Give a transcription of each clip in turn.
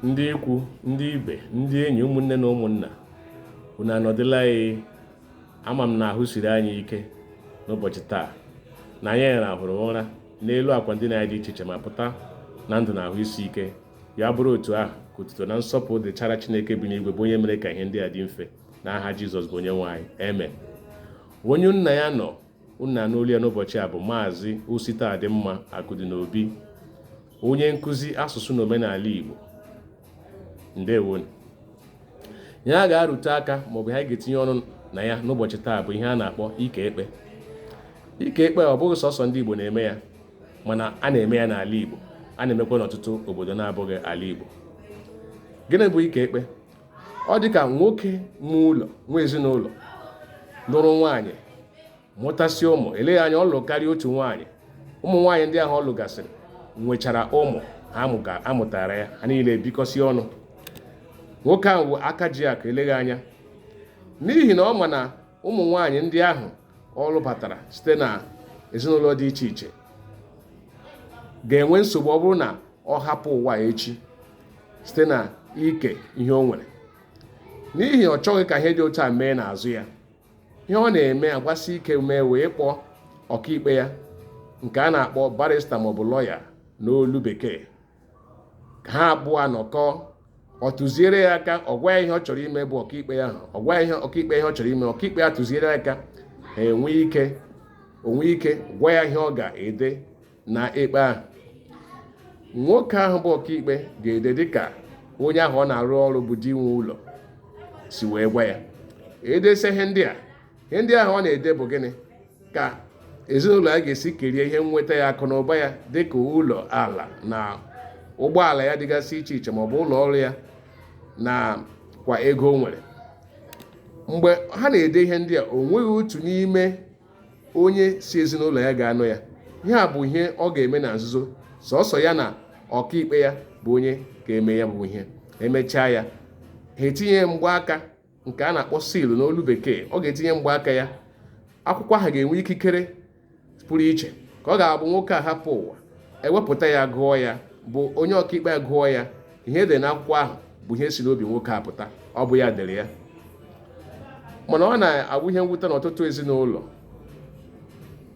Ndị ikwu, ndị ibe, ndị enyi, ụmụnne na ụmụnna, unu anọdụla anyị. Ama m na ahụ siri anyị ike n'ụbọchị taa, na anyị rahụrụ ụra n'elu akwa ndina anyị dị iche iche ma pụta na ndụ na ahụ isi ike. Ya bụrụ otu ahụ, ka otuto na nsọpụrụ dịchara Chineke bi n'igwe, bụ onye mere ka ihe ndị a dị mfe, n'aha Jizọs bụ onye nwe anyị. Amen. Onye nna ya nọ unu na-anụ olu ya n'ụbọchị a bụ Maazị Ositadịmma Akụdịnobi, onye nkụzi asụsụ na omenala Igbo. Ndewonu. Ihe a ga-arụte aka maọbụ ihe a ga-etinye ọnụ na ya n'ụbọchị taa bụ ihe a na-akpọ ike ekpe. Ike ekpe ọ bụghị sọsọ ndị Igbo na-eme ya, mana a na-eme ya n'ala Igbo, a na-emekwa n'ọtụtụ obodo na-abụghị ala Igbo. Gịnị bụ ike ekpe? Ọ dị ka nwoke nwe ụlọ, nwe ezinụlọ, lụrụ nwaanyị, mụtasị ụmụ. Eleghị anya ọ lụrụ karịa otu nwaanyị. Ụmụ nwaanyị ndị ahụ ọ lụgasịrị nwechara ụmụ ha amụtara ya, ha niile ebikọsị ọnụ. Nwoke ahụ bụ aka ji akụ. Eleghị anya n'ihi na ọ ma na ụmụ nwaanyị ndị ahụ ọ lụbatara site na ezinụlọ dị iche iche ga-enwe nsogbu ọ bụrụ na ọ hapụ ụwa echi site na ike ihe o nwere. N'ihi ọ chọghị ka ihe dị otu a mee n'azụ ya, ihe ọ na-eme agbasi ike mee wee kpọọ ọkaikpe ya, nke a na-akpọ barrister maọbụ lọya n'olu bekee, ka ha abụọ nọkọọ. Ọ tụziere ya aka, ọ gwa ya ihe ọ chọrọ ime, bụ ọkaikpe ya ahụ. Ọ gwa ya ihe ọkaikpe ihe ọ chọrọ ime, ọkaikpe ya tụziere ya aka, ha enwe ike onwe ike gwa ya ihe ọ ga-ede na ekpe ahụ. Nwoke ahụ bụ ọkaikpe ga-ede dịka onye ahụ ọ na-arụ ọrụ bụ di nwe ụlọ si wee gwa ya. Edesa ihe ndị a, ihe ndị ahụ ọ na-ede bụ gịnị? Ka ezinụlọ ya ga-esi kerie ihe nweta ya, akụ na ụba ya, dịka ụlọ, ala na ụgbọala ya dịgasị iche iche, maọbụ ụlọ ọrụ ya na kwa ego o nwere. Mgbe ha na-ede ihe ndị a, o nweghị otu n'ime onye si ezinụlọ ya ga-anụ ya. Ihe a bụ ihe ọ ga-eme na nzuzo. Sọsọ ya na ọkaikpe ya bụ onye ga-eme ya bụ ihe. Emechaa ya, ha etinye mgbaaka nke a na-akpọ seal n'olu bekee. Ọ ga-etinye mgbaaka ya. Akwụkwọ ahụ ga-enwe ikikere pụrụ iche, ka ọ ga-abụ nwoke a hapụ ụwa, ewepụta ya gụọ ya, bụ onye ọkaikpe gụọ ya, ihe edere n'akwụkwọ ahụ bụ ihe si n'obi nwoke a pụta, ọ bụ ya dere ya. Mana ọ na-abụ ihe mwute n'ọtụtụ ezinụlọ,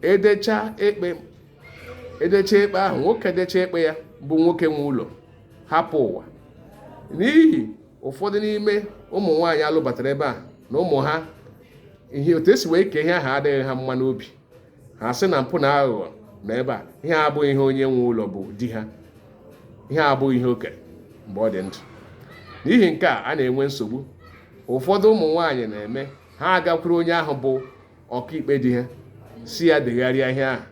edecha ekpe, edecha ekpe ahụ, nwoke decha ekpe ya, bụ nwoke nwe ụlọ, hapụ ụwa, n'ihi ụfọdụ n'ime ụmụ nwaanyị alụbatara ebe a na ụmụ ha, ihe otu esi wee kee ihe ahụ adịghị ha mma n'obi. Ha sị na mpụ na aghụghọ na ebe a, ihe a abụghị ihe onye nwe ụlọ bụ di ha, ihe a abụghị ihe o kere mgbe ọ dị ndụ. N'ihi nke a, a na-enwe nsogbu. Ụfọdụ ụmụ nwaanyị na-eme ha agakwuru onye ahụ bụ ọkaikpe di ha, si ya degharịa ihe ahụ.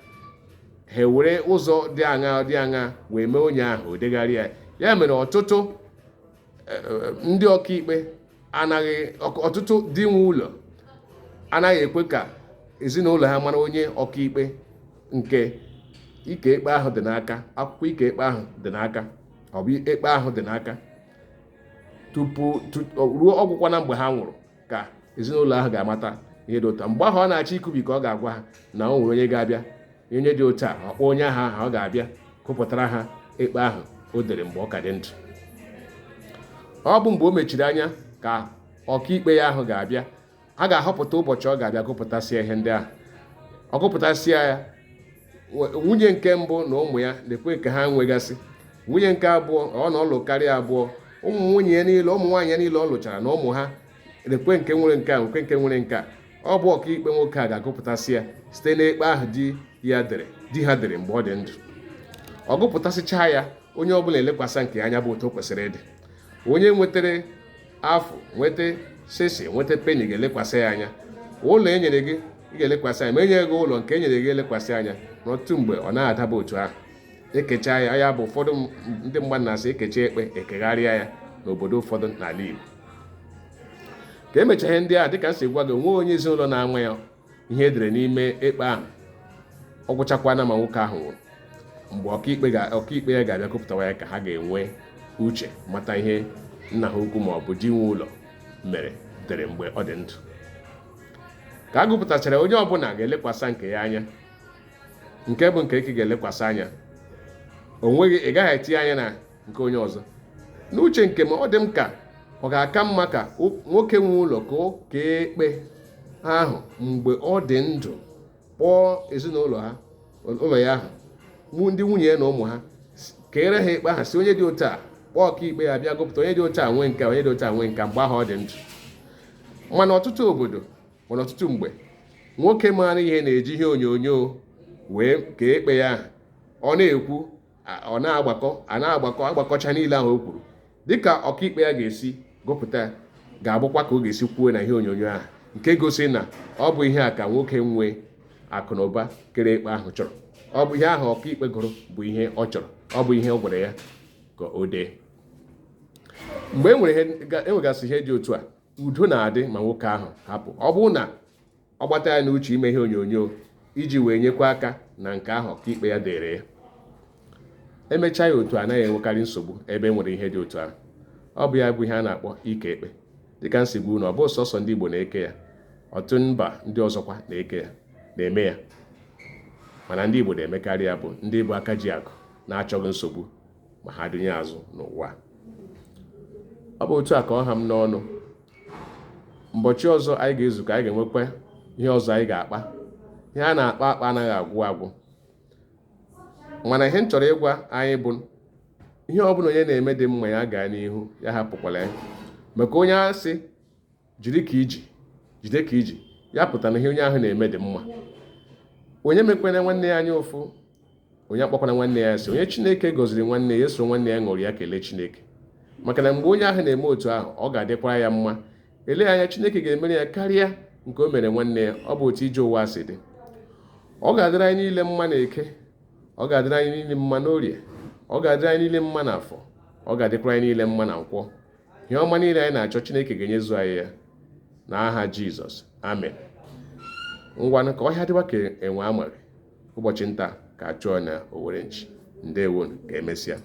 Ha ewere ụzọ dị aṅa dị aṅa wee mee onye ahụ o degharịa ya. Ya mere ọtụtụ ndị ọkaikpe anaghị, ọtụtụ di nwe ụlọ anaghị ekwe ka ezinụlọ ha mara onye ọkaikpe nke ike ekpe ahụ dị n'aka, akwụkwọ ike ekpe ahụ dị n'aka, ọ bụ ekpe ahụ dị n'aka, tupu ruo ọgwụkwa na mgbe ha nwụrụ ka ezinụlọ ahụ ga-amata ihe dị otu a. Mgbe ahụ ọ na-achọ ikubi ka ọ ga-agwa ha na o nwere onye ga-abịa, onye dị otu a, ọ kpọọ onye ahụ aha, ọ ga-abịa gụpụtara ha ekpe ahụ o dere mgbe ọ ka dị ndụ. Ọ bụ mgbe o mechiri anya ka ọkaikpe ya ahụ ga-abịa. A ga-ahọpụta ụbọchị ọ ga-abịa gụpụtasịa ihe ndị ahụ. Ọ gụpụtasịa ya, nwunye nke mbụ na ụmụ ya na-ekwe nke ha nwegasị, nwunye nke abụọ, ọ na ọ lụ karịa abụọ, ụmụ nwunye ya niile, ụmụ nwaanyị ya niile ọ lụchara na ụmụ ha, ekwe nke nwere nke a, nkwe nke nwere nke a. Ọ bụ ọkaikpe nwoke a ga-agụpụtasị ya site n'ekpe ahụ di ya dere, di ha dere mgbe ọ dị ndụ. Ọ gụpụtasịchaa ya, onye ọbụla elekwasị nke anya bụ otu o kwesịrị ịdị. Onye nwetara afụ, nweta sisi, nweta penny ga-elekwasị ya anya. Ụlọ e nyere gị, ị ga-elekwasị anya. Ma enyeghị gị ụlọ, nke e nyere gị elekwasị anya. N'ọtụtụ mgbe ọ na-adaba otu ahụ, ekechaa ya. Ya bụ, ụfọdụ ndị mmadụ na-asị ekecha ekpe, ekegharịa ya n'obodo ụfọdụ n'ala Igbo. Ka emechaa ihe ndị a, dịka m si gwa gị, onwe onye ezinụlọ na-anwa ya ihe edere n'ime ekpe ahụ. Ọ gwụchakwana ma nwoke ahụ nwụrụ, mgbe ọkaikpe ya ga-abịa gụpụtawa ya, ka ha ga-enwe uche mata ihe nna ha ukwu ma ọ bụ di nwe ụlọ mere, dere mgbe ọ dị ndụ. Ka a gụpụtachara, onye ọbụla ga-elekwasị nke ya anya, nke bụ nke eke ga-elekwasị anya. O nweghị, ị gaghị etinye anya na nke onye ọzọ. N'uche nke m, ọ dị m ka ọ ga-aka mma ka nwoke nwe ụlọ ka o kee ekpe ahụ mgbe ọ dị ndụ, kpọọ ezinụlọ ha, ụlọ ya ahụ, ndị nwunye ya na ụmụ ha, keere ha ikpe ahụ, sị onye dị otu a, kpọọ ọkaikpe ya bịa gụpụta, onye dị otu a nwee nke, onye dị otu a nwee nke, mgbe ahụ ọ dị ndụ. Mana ọtụtụ obodo, mana ọtụtụ mgbe, nwoke maara ihe na-eji ihe onyonyo wee kee ekpe ya ahụ. Ọ na-ekwu, ọ na-agbakọ, a na-agbakọ, agbakọcha niile ahụ o kwuru, dịka ọkaikpe ya ga-esi gụpụta ya ga-abụkwa ka ọ ga-esi kwuo na ihe onyonyo ahụ, nke gosi na ọ bụ ihe a ka nwoke nwe akụ na ụba kere ekpe ahụ chọrọ. Ọ bụ ihe ahụ ọkaikpe gụrụ bụ ihe ọ chọrọ, ọ bụ ihe ọ gwara ya ka o dee. Mgbe e nwere e nwegasị ihe dị otu a, udo na-adị ma nwoke ahụ hapụ. Ọ bụrụ na ọ gbata ya n'uche ime ihe onyonyo iji wee nyekwa aka na nke ahụ ọkaikpe ya dere ya, emechaa ya otu, anaghị enwekarị nsogbu ebe e nwere ihe dị otu ahụ. Ọ bụ ya bụ ihe a na-akpọ ike ekpe. Dịka m si gwa unu, ọ bụ sọsọ ndị Igbo na-eke ya, ọtụtụ mba ndị ọzọkwa na-eke ya, na-eme ya, mana ndị Igbo na-emekarị ya, bụ ndị bụ aka ji akụ na-achọghị nsogbu ma ha dụnye azụ n'ụwa. Ọ bụ otu a ka ọ ha m n'ọnụ. Mbọchị ọzọ anyị ga-ezukọ, anyị ga-enwekwa ihe ọzọ anyị ga-akpa. Ihe a na-akpa akpa anaghị agwụ agwụ. Mana ihe m chọrọ ịgwa anyị bụ, ihe ọbụla onye na-eme dị mma, ya gaa n'ihu, ya hapụkwala ya. Maka onye asị jiri ka iji jide ka iji ya pụta na ihe onye ahụ na-eme dị mma. Onye mekwena nwanne ya anya ụfụ, onye akpọkwana nwanne ya asị. Onye Chineke gọziri nwanne ya, eso nwanne ya ṅụrụ ya, kelee Chineke, maka na mgbe onye ahụ na-eme otu ahụ, ọ ga-adịkwara ya mma. Ele anya, Chineke ga-emere ya karịa nke o mere nwanne ya. Ọ bụ otu ije ụwa si dị. Ọ ga-adịrị anyị niile mma na Eke, ọ ga-adịrị anyị niile mma n'Orie, ọ ga-adịrị anyị niile mma na Afọ, ọ ga-adịkwara anyị niile mma na Nkwọ. Ihe ọma niile anyị na-achọ, Chineke ga-enyezu anyị ya n'aha Jizọs, amen. Ngwanụ, ka ọhịa dịwa ka enwe amaghị. Ụbọchị nta ka a chụọ na owere nchi. Ndewonu, ka emesịa.